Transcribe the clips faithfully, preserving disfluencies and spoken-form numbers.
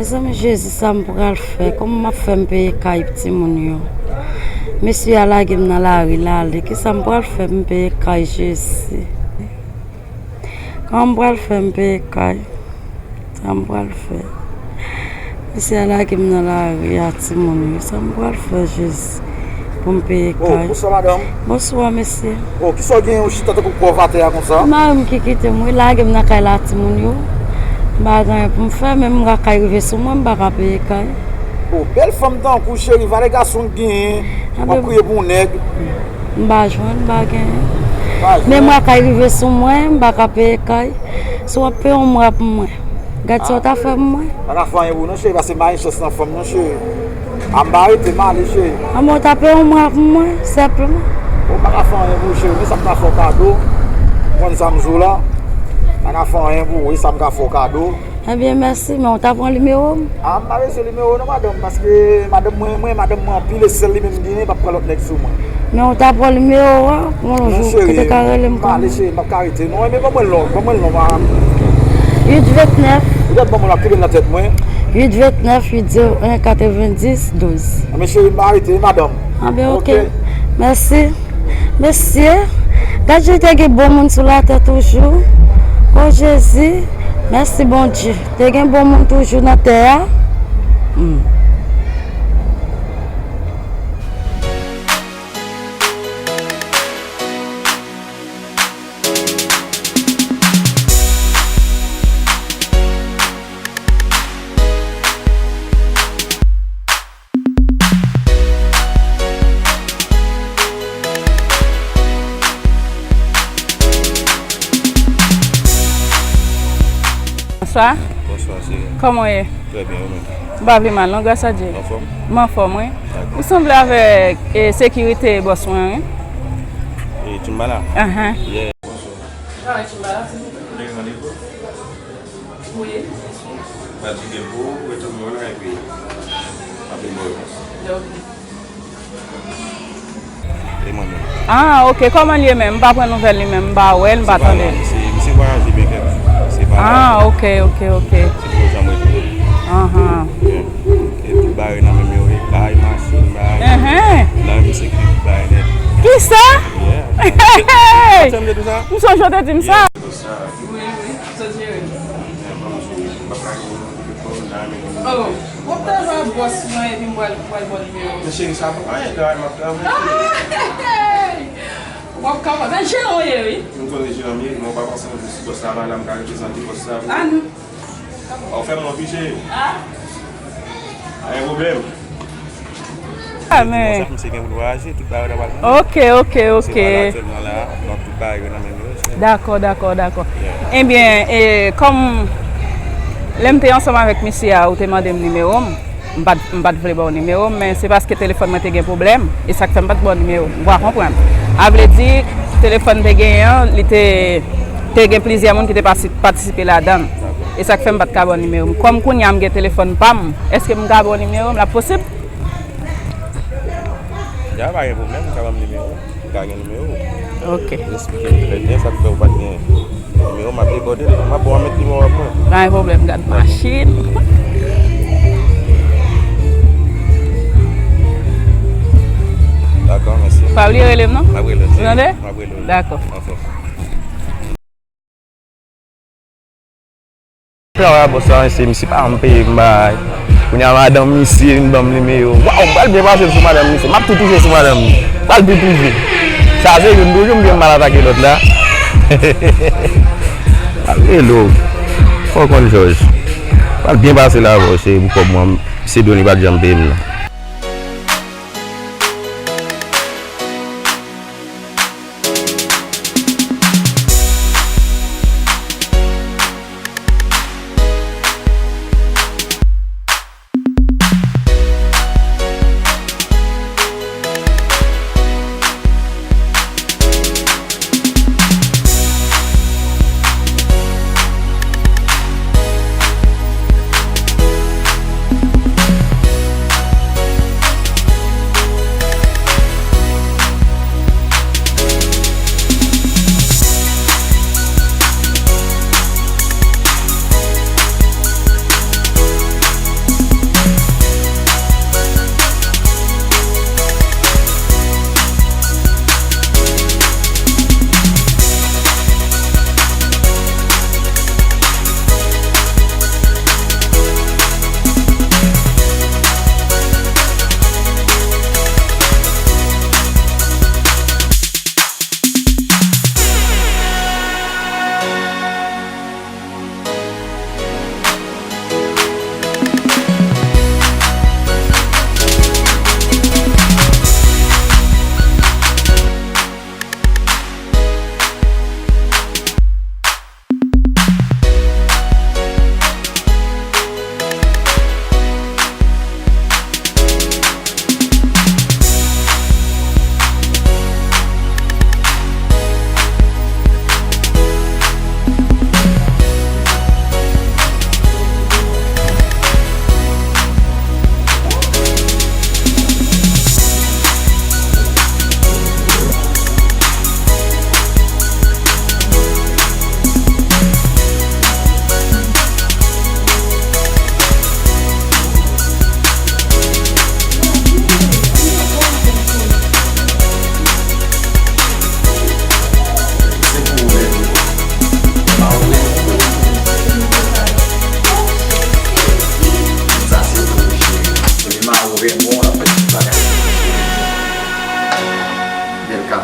Zanmi Jezi, sa m pral fè? Kòman m ap fè m peye kay timoun yo? Mesye a lage m nan lari l ale. Kisa m pral fè pou m peye kay Jezi? Kòman m pral fè m peye kay? Sa m pral fè? Mesye a lage m nan lari a timoun yo. Sa m pral fè Jezi pou m peye kay? Oh, bonswa madanm. Bonswa mesye. Oh, kisa w gen ou chita tankou pòv atè a konsa? Mari m ki kite m, wi, lage m nan kay la timoun yo. M pa gen anyen pou m fè, men m kay rive sou mwen, m pa ka peye kay. Oh, bèl fanm tankou cheri, valè gason w genyen. W ap kriye pou yon nèg. M pa jwenn, m pa genyen. Men mwen kay rive sou mwen, m pa ka peye kay. Si w ap peye yon mwa pou mwen, gad sa w ta fè pou mwen. Pa ka fè anyen pou ou non cheri, paske m pa gen chans nan fanm non cheri. A m pa rete, m ale cheri. Anben w ta peye yon mwa pou mwen, senpleman. Ou pa ka fè anyen pou ou cheri, men sa m ka fè w kado. Ou konn sa m di w la. Pa ka fè anyen pou ou, e sa m ka fè w kado. Ebyen mèsi, men ou ta pran nimewo m? A, m pa bezwen nimewo w non madanm, paske madanm mwen, mwen, madanm mwen anpil, e sèl li menm m genyen, m p ap pran lòt nèg sou mwen. Men ou ta pran nimewo a pou yon jou ou te ka rele m kanmenm. Non cheri, m ale cheri, m p ap ka rete non, men ban mwen l non, ban mwen l non pa. Uit vennèf. Ou gad ban mwen l ap kenbe l nan tèt mwen. Uit vennèf, uit zewo en, katrevendis, douz. Men cheri, m pa rete madanm. Anben oke. Mèsi. Mesye, gad jan te gen bon moun sou latè toujou. O Jezi, mèsi Bondye. Te gen bon moun toujou nan tè a. Hmm. Bonswa. Bonswa, cheri. Kòman w ye? Trè byen, ou menm? M pa pi mal, non, gras a Dye. Anfòm? M anfòm, wi. Dakò. Ou sanble avèk, e, sekirite bòs mwen, wi. E, Timbala? Ahan. Yeah. Bonswa. Kòman Timbala, silvouplè? Ou te gen randevou? Wi. Pral cheke pou ou, retounen w la, epi m ap vin ba w repons. Ok. E mwen menm. Ah, ok. Kòman l ye menm? M pa pran nouvèl li menm, m pa wè l, m pa tande l. Se pa la, misye, misye vwayaje byen kèk jou. Se pa la. Ah, ok, ok, ok. Se pou janm rete. Ahan. Yeah. E tout bagay nan men m yo, e kay, machin, bagay. Enhen. Nan men misye ki tout bagay nèt. Kisa? Yeah. Hey! M sonje w te di m sa. Yeah, se konsa. Wi, wi, sa jere. Oh, w ap travay bòs mwen epi m pral, pral ba w nimewo. Men cheri, sa pa anyen, travay m ap travay. W ap kapab. Men jeran w ye, wi. M konnen jeran m ye, men w pa panse yon jou si bòs la pa la, m ka reprezante bòs la pou ou. Ah, non. Ou fè m anvi, cheri. Ah. Pa gen pwoblèm. Ah, men. Se konsa misye gen pou l vwayaje, tout bagay la pral nan men. Ok, ok, ok. Se pa la aktyèlman la, donk tout bagay yo nan men yo. Dakò, dakò, dakò. Yeah. Ebyen, e, kòm lè m te ansanm avèk misye a, ou te mande m nimewo m, m pa t, m pa t vle ba w nimewo m, men se paske telefòn mwen te gen pwoblèm, e sa k fè m pa t ba w nimewo m. Ou pa konprann? A vle di, telefòn te genyen an, li te, te gen plizyè moun ki te pasi-, patisipe ladan l. E sa k fè m pa t ka ba w nimewo m. Kòm kounye a m gen telefòn pa m, èske m ka ba w nimewo m? L ap posib? Ya, pa gen pwoblèm, ou ka ban m nimewo w. Ou ka gen nimewo w. Ok. Ou esplike m trè byen sa k fè ou pa t gen nimewo m, m ap dekòde l. M ap ba w, met nimewo w ap mwen. Pa gen pwoblèm, gad machin. Dakò, mèsi. Pa bliye rele m, non? M ap rele w, cheri. Ou tande? M ap rele w. Dakò. Anfòm. Travay a bòs la, mesye, misye pa janm peye m bagay. Kounye a madanm misye vin ban m nimewo. Waw, m pral byen pase l sou madanm misye. M ap tou touche sou madanm li. M pral tou touche. Sa se youn toujou, m byen mal atake lòt la. Al rele w. Fò w konn jòj. M pral byen pase l avè w, cheri, pou kòb mwen. Misye Doni pa t janm peye m nan.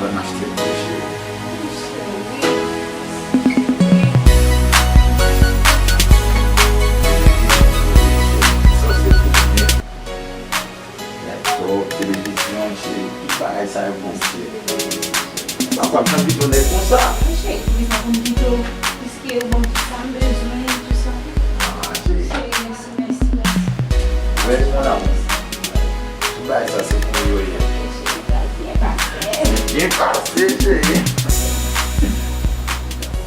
Ban m achte pou ou, cheri. Laptop, televizyon, cheri, tout bagay sa yo bon, cheri. Papa, m nan pito nèg konsa. Cheri, ou bezwen pou m pito, piske ou ban m tout sa m bezwen, tout sa. Ah, cheri. Cheri, mèsi, mèsi, mèsi. Wè, mon amour. Tout bagay sa se pou ou yo ye. Cheri, sa byen pase. Byen pase, cheri.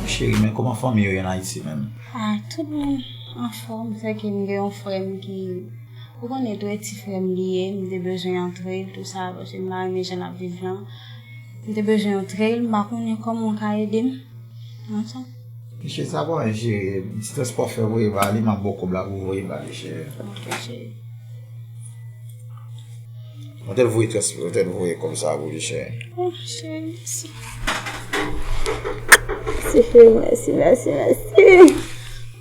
Cheri, men kòman fanmi yo ye an Ayiti menm? Ah, tout moun anfòm, sèke m gen yon frè m ki, ou konnen tou, e ti frè m li ye, m te bezwen antre l, tou sa, paske m pa renmen jan l ap viv lan. M te bezwen antre l, m pa konnen kòman w ka ede m nan sa. Mesye, sa pa anyen jere, ti transpò fè voye ba li, m ap ba w kòb la pou voye ba li, cheri. Ok, cheri. Mwen te voye trans-, mwen te voye kòb sa pou li, cheri. Oh, cheri, mèsi. Mèsi, cheri, mèsi, mèsi, mèsi.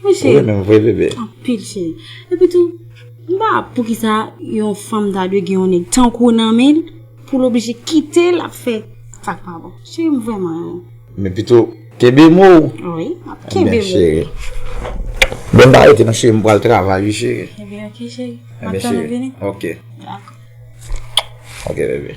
Wi, cheri. Ou renmen m vre, bebe? Anpil, cheri. Epi tou, m pa wè poukisa yon fanm ta dwe gen yon nèg tankou w nan men l, pou l oblije kite l ap fè sa k pa bon. Cheri, m vrèman renmen w. Men pito, kenbe mo w. Wi, m ap kenbe mo. Ebyen, cheri. Bon, m pa rete non, cheri, m pral travay, wi, cheri. Ebyen, ok, cheri. M ap tann ou vini. Ok. Dakò. Ok, bebe.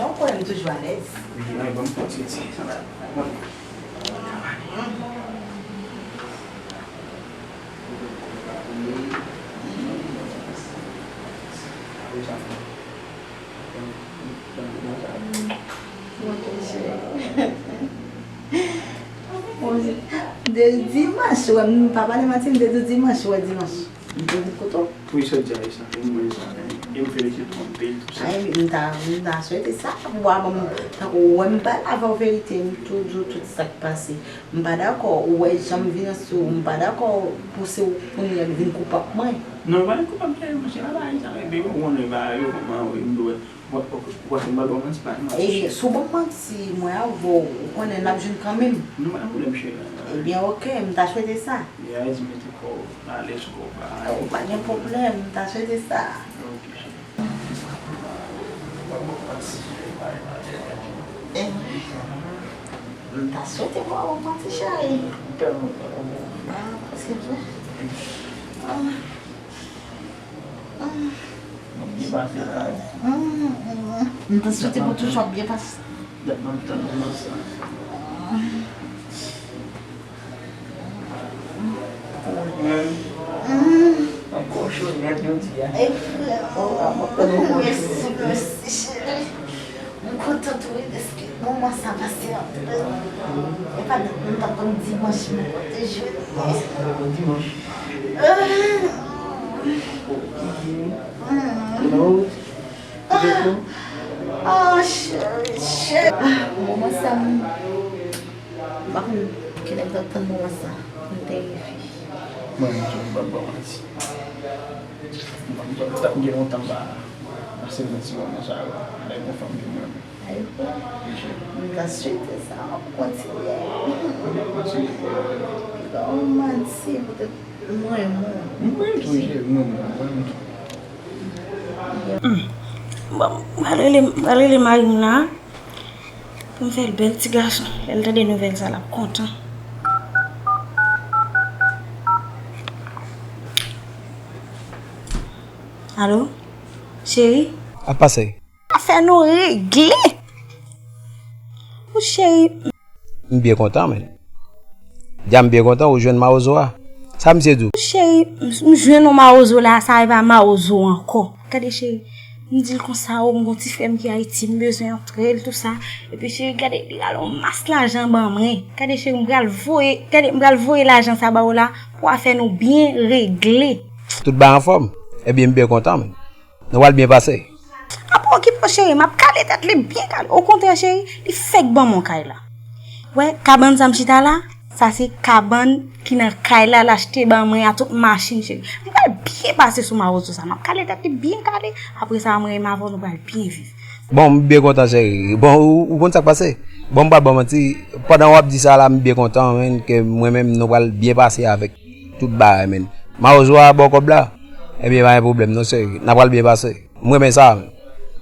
Non, ou konnen m toujou alèz. De dimanch, wè, m pa pale manti, m te di w dimanch, wè, dimanch. M te di kote w. Wi, sa w di a, e sa, e mwen sa, e m felisite w anpil, tou sa. Ay, m ta, m ta swete sa, pou w ban m, tankou, wè, m pale avè w verite, m tou di w tout sa k pase. M pa dakò, ou wè jan m vin sou ou, m pa dakò pou se ou kounye a ki vin koupab mwen. Non, ou pa vin koupab mwen, monchè, pa bagay sa, men baby, ou konnen bagay yo, kòman, wi, m dwe, ou, ou, ou panse m pral ba w manti, pa gen manti. Ebyen, si w ban m manti, mwen avè w, ou konnen n ap jwenn kanmenm. Non, pa gen pwoblèm, cheri. Ebyen, ok, m ta swete sa. Ya, di mete kò w alèz, kò w pa. Oh, pa gen pwoblèm, m ta swete sa. Ok, cheri. Eh, m ta swete w ap manti, cheri. Ah, se vre. Ah. Ah. M ta swete pou tout sa byen pase. Ankò cho nèt jodi a. Ay, frè. Mèsi, mèsi, cheri. M kontan tou, wi, dèske moman sa pase antre nou. E pa dat nou t ap konn dimanch, mwen konte jodi. Dimanch. Ah. Lòt. Ah, cheri, cheri. Ah, moman sa, m, m pa konn kilè m t ap tann moman sa. M te refi. Mwen menm tou, m p ap ba w manti. M p ap, m p ap, sa gen lontan m pa pase nan ti moman sa yo. Avèk yon fanm ke mwen renmen. Ay, bon. Wi, cheri. M ta swete sa ap kontinye. Mèsi. Piga w manti, poutèt mwen, mwen. Mwen tou, cheri, mwen, mwen, mwen tou. Bon, m pral rele, m pral rele mari m la. Nouvèl bèl ti gason. Lè l tande nouvèl sa, l ap kontan. Alo? Cheri? Ap pase. Afè nou regle! Ou cheri. M byen kontan, men. Dja m byen kontan ou jwenn mawozo a. Sa misye di w? Cheri, m, m jwenn yon mawozo la, sa e pa mawozo ankò. Gade cheri, m di l konsa, o, m gon ti frè m ki Ayiti, m bezwen antre l, tou sa. Epi cheri, gade, li rale yon mas lajan ban mwen. Gade cheri, m pral voye, gade, m pral voye lajan sa ba ou la, pou afè nou byen regle. Tout bagay anfòm? Ebyen, m byen kontan, men. Nou pral byen pase. A pa okipe w, cheri, m ap kale tèt li byen kale. Okontrè, cheri, li fèk ban m yon kay la. Wè, kabann sa m chita la, sa se kabann ki nan kay la, l achte ban mwen a, tout machin, cheri. M pral byen pase sou mawozo sa. M ap kale tèt li byen kale. Apre sa, mwen menm avè w, nou pral byen viv. Bon, m byen kontan, cheri. Bon, ou, ou konn sa k pase? Bon, m pral ba w manti. Pandan w ap di sa la, m byen kontan, men, ke mwen menm, nou pral byen pase avèk tout bagay, men. Mawozo a ba w kòb la? Ebyen, pa gen pwoblèm, non, cheri. N a pral byen pase. M renmen sa.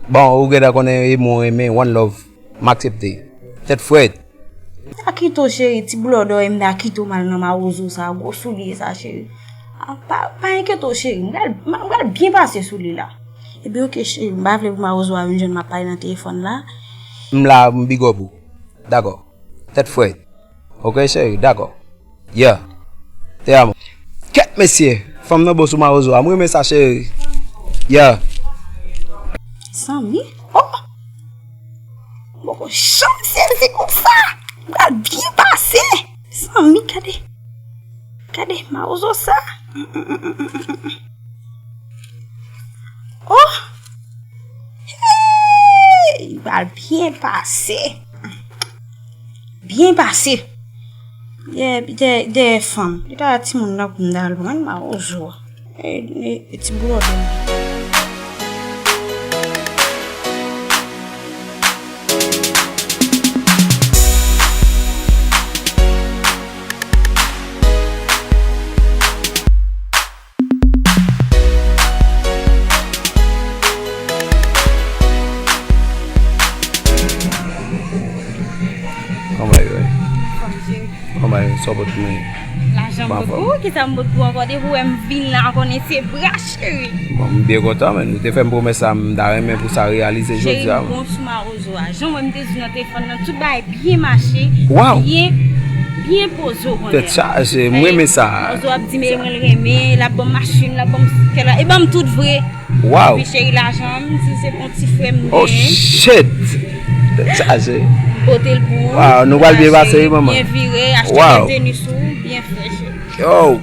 Bon, ou gentan konnen e mwen renmen, one love. M aksepte. Tèt frèt. M ta kite w cheri, ti blòdòy, m ta kite w m al nan mawozo sa, gwo soulye sa, cheri. A, pa, pa enkyete w, cheri. M pral, m pral byen pase sou li la. Ebyen, oke, cheri, m pa vle pou mawozo a vin jwenn m ap pale nan telefòn la. M la, m big up ou. Dakò. Tèt frèt. Oke, cheri, dakò. Yeah. Te amo. Kèt mesye. Fanm nan bon sou mawozo a. M renmen sa, cheri. Yeah. Zanmi? Oh! M poko janm sezi konsa. M pral byen pase. Zanmi, gade. Gade mawozo sa. Oh! Hey! M pral byen pase. Byen pase. Dèyè, dèyè, dèyè fanm. Li ta timoun nan pou m ta al pran mawozo a. E, e, e ti blòdè. Kòman yo ye? Kòman yo? Sa w pot pou mwen? Lajan m pot pou ou? Kisa m pot pou ankò? Depi w wè m vin la, w konnen se bra, cheri. Bon, m byen kontan, men. Ou te fè m pwomès sa, m ta renmen pou sa reyalize jodi a. Cheri, m bon sou mawozo a. Jan w wè m te di w nan telefòn nan, tout bagay byen mache, byen, byen poze, w konnen. Tèt chaje, m renmen sa. Mawozo ap di m e mwen l renmen, l ap ban m machin, l ap ban m kè la, e ban m tout vre. Wow. Epi cheri, lajan m, si se yon ti frè m genyen. Oh shit! Tèt chaje. M pote l pou ou. Wow, nou pral byen pase, wi, manman. Byen vire, achte bèl tenis ou, byen fre, cheri. Yo,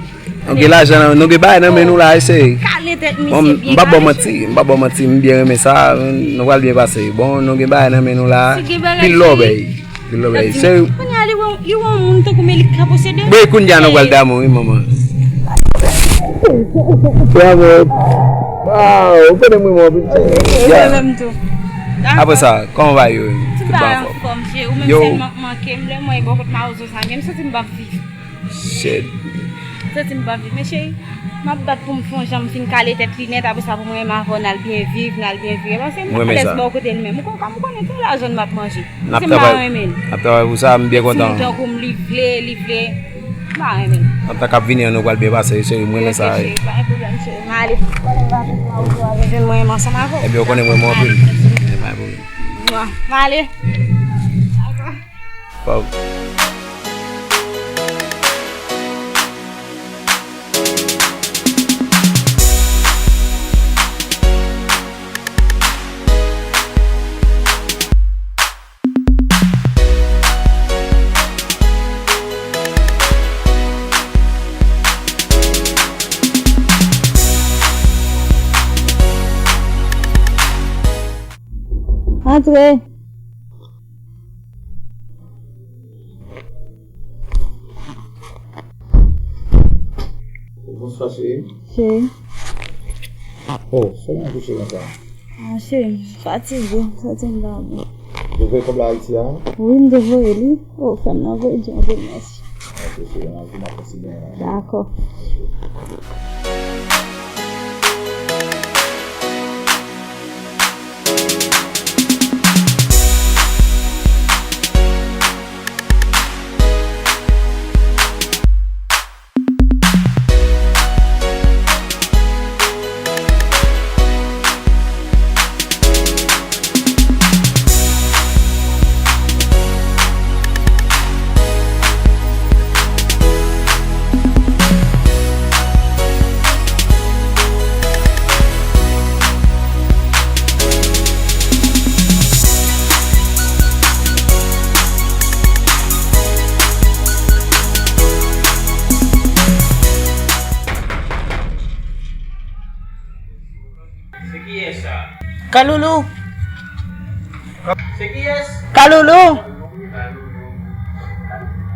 nou gen lajan nan, nou gen bagay nan men nou la, wi, cheri. Kale tèt misye byen kale, cheri. Bon, m p ap ba w manti, m p ap ba w manti, m byen renmen sa, nou pral byen pase. Bon, nou gen bagay nan men nou la. Si gen bagay, cheri. Pil love. Li love, seri. Kounye a li wè, li wè yon moun tankou m e li k ka posede. Bon, kounye a nou pral damou, wi, manman. Bravo. Wow, ou konnen mwen, mwen, mwen. Mwen menm tou. Apre sa, kòman bagay yo? Tout bagay anfòm, cheri. Ou menm sèlman k manke m. Lè mwen bò kot mawozo sa, menm santi m p ap viv. Shit. Santi m pa viv. Men cheri, m ap bat pou m fè yon jan m fin kale tèt li nèt, apre sa pou mwen menm avè w n al byen viv, n al byen vire. Paske m pa alèz bò kote l menm. Ou konn, ou konnen se lajan m ap manje. Se m pa renmen l. N ap travay pou sa, m byen kontan. Timoun tankou m, li vle, li vle. M pa renmen l. Nan tan k ap vini an, nou pral byen pase, cheri, m renmen sa. Ok, cheri, pa gen pwoblèm, cheri. M ale. Konnen m pa vin la, ou jwenn mwen menm ansanm avè w. Ebyen, ou konnen mwen, mwen anpil. Ebyen, pa gen pwoblèm. M ale. Dakò. Pòv. Antre. Bonswa, cheri. Cheri. Oh, sa w ap kouche konsa? Ah, cheri, m fatige, santi m pa byen. Ou te voye kòb la Ayiti a? Wi, m te voye li. Oh, frè m nan voye di anpil mèsi. Ok, cheri, m ap, m ap konsidere la. Dakò. Ok. Kaloulou. Se kiyès? Kaloulou.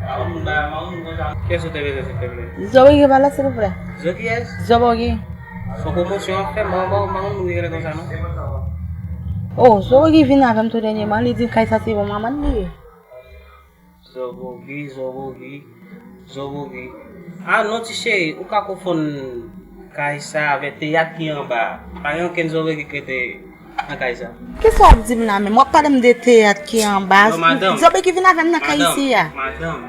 Kaloulou. Kiyès ou te bezwen, silvouplè? Zobo ki pa la, silvouplè. Zo kiyès? Zobo ki. Se pwomosyon w ap fè, m pa, m pa, m pa konn moun ki rele konsa, non. Oh, Zobo ki vin avè m tou dènyèman, li di kay sa se yon manman li ye. Zobogi, Zobogi, Zobogi. Ah non, ti cheri, ou ka konfonn kay sa avè teyat ki anba a. Pa gen okenn Zobogi ki rete nan kay sa. Kisa w ap di m la menm? W ap pale m de teyat ki anba a. Non, madanm. Zobogi vin avè m nan kay isi a. Madanm,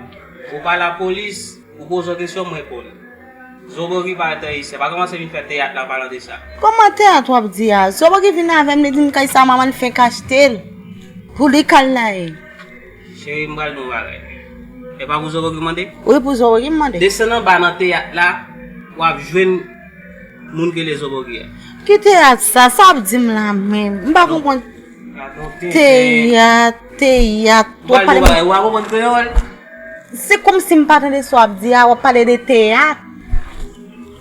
ou pa lapolis, ou poze yon kesyon, m reponn. Zobogi pa rete isi a. Pa kòmanse vin fè teyat la, an palan de sa. Kòman teyat w ap di a? Zobogi vin avè m, li di m kay sa manman l fenk achte l. Pou li k al la ye. Cheri, m pral di w yon bagay. E pa pou Zobogi m mande? Wi, pou Zobogi m mande. Desann anba nan teyat la, w ap jwenn moun ki rele Zobogi a. Ki teyat sa? Sa w ap di m la menm? M pa konprann. Teyat, teyat. W ap pale m. Ou pa konprann kreyòl? Se kòmsi m pa tande sa w ap di a, w ap pale de teyat.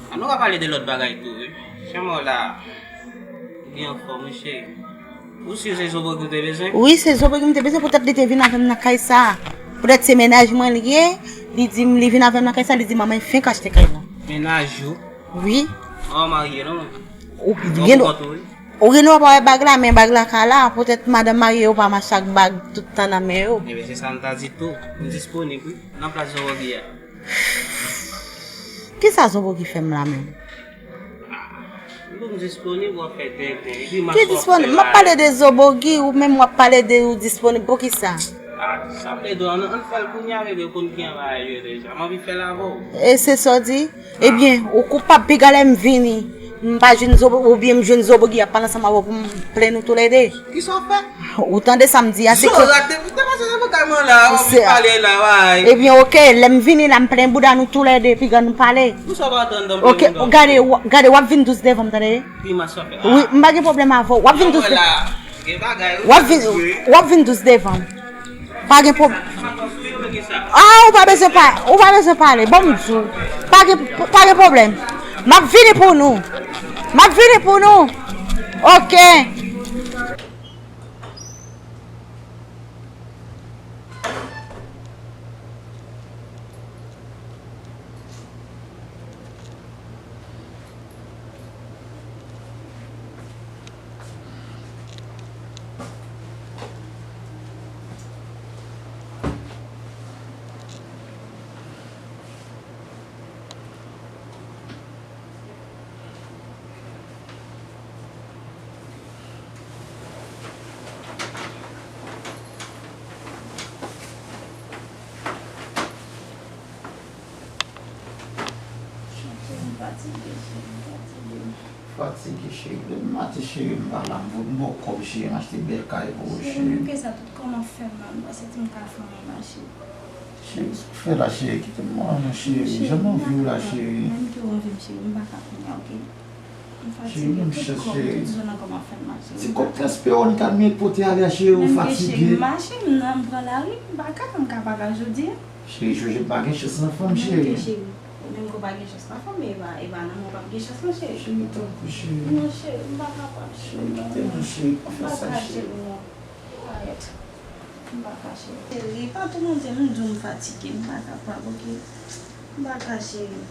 An nou ka pale de lòt bagay tou, wi. Chanm ou la. Ou byen anfòm, wi, cheri. Ou si se Zobogi ou te bezwen? Wi, se Zobogi m te bezwen, poutèt li te vin avè m nan kay sa. Poutèt se mennaj mwen li ye, li di m, li vin avè m nan kay sa, li di manman l fenk achte kay la. Mennaj ou? Wi. An w marye, non? Ou gen dwa, ou gen dwa pa wè bag la, men bag la ka la, poutèt madanm marye yo pa mache ak bag tout tan nan men yo. Ebyen, se sa m ta di tou. M disponib, wi. Nan plas Zobogi a. Kisa Zobogi fè m la menm? Ou disponib, w ap fè tenten. Epi m ap disponib. M ap pale de Zobogi, ou menm w ap pale de ou disponib. Poukisa? Ah, sa vle di, ann, ann fè l kounye a, bebe, ou konn ki jan bagay yo ye deja. M anvi fè l avè w. E se sa w di? Ebyen, ou koupab, piga lè m vini. M pa jwenn Zobo, oubyen m jwenn Zobogi ap pale ansanm avè w pou m plenn nou toulède. Kisa w fè? Ou tande sa m di a, se ke. Zo rate, ou te pase nan kay mwen la, w ap pale la, bay. Ebyen, oke, lè m vini la, m plen bouda nou toulède, piga nou pale. Pou sa w pa tann nan. Oke, gade, w- gade, w ap vin dous devan m, tande? Grimas w ap fè. Wi, m pa gen pwoblèm avè w. W ap vin dous devan m. W ap vin, w ap vin dous devan m. Pa gen pwoblèm. Ah, ou pa bezwen pa, ou pa bezwen pale. Bon, m di w. Pa gen, pa gen pwoblèm. M ap vini pou nou. M ap vini pou nou. Oke. Cheri, m fatige, cheri, m fatige. Fatige, cheri. Depi maten, cheri, m pa la, m voye m ba w kòb, cheri, m achte bèl kay pou ou, cheri. Cheri, m ke sa tout kòman fè m mal, m pa santi m ka fè anyen, ma cheri. Cheri, sa w fè la, cheri? Kite m wè non, cheri. Jan m anvi w la, cheri. Menm ke w anvi m, cheri, m pa ka kounye a, oke? M fatige, tout kò m, tout zòn nan kòman fè m mal, cheri. Ti kòb transfè w, ni ka met pote ale a, cheri, ou fatige. Menm ke cheri, m mache, m nan, m pran lari, m pa ka, m ka pa ka jodi a. Cheri, Jojèt pa gen chans nan fanm, cheri. Menm ke cheri, ou menm ke w pa gen chans nan fanm, men e pa, e pa nan mwen w p ap gen chans nan, cheri. Cheri, tanpri, cheri. Non, cheri, m pa kapab, cheri. Cheri, kite mwen, cheri, pa fè sa, cheri. M pa ka, cheri, non. Arèt. M pa ka, cheri. Cheri, pa toumante m, m di w m fatige, m pa kapab, oke? M pa ka, cheri.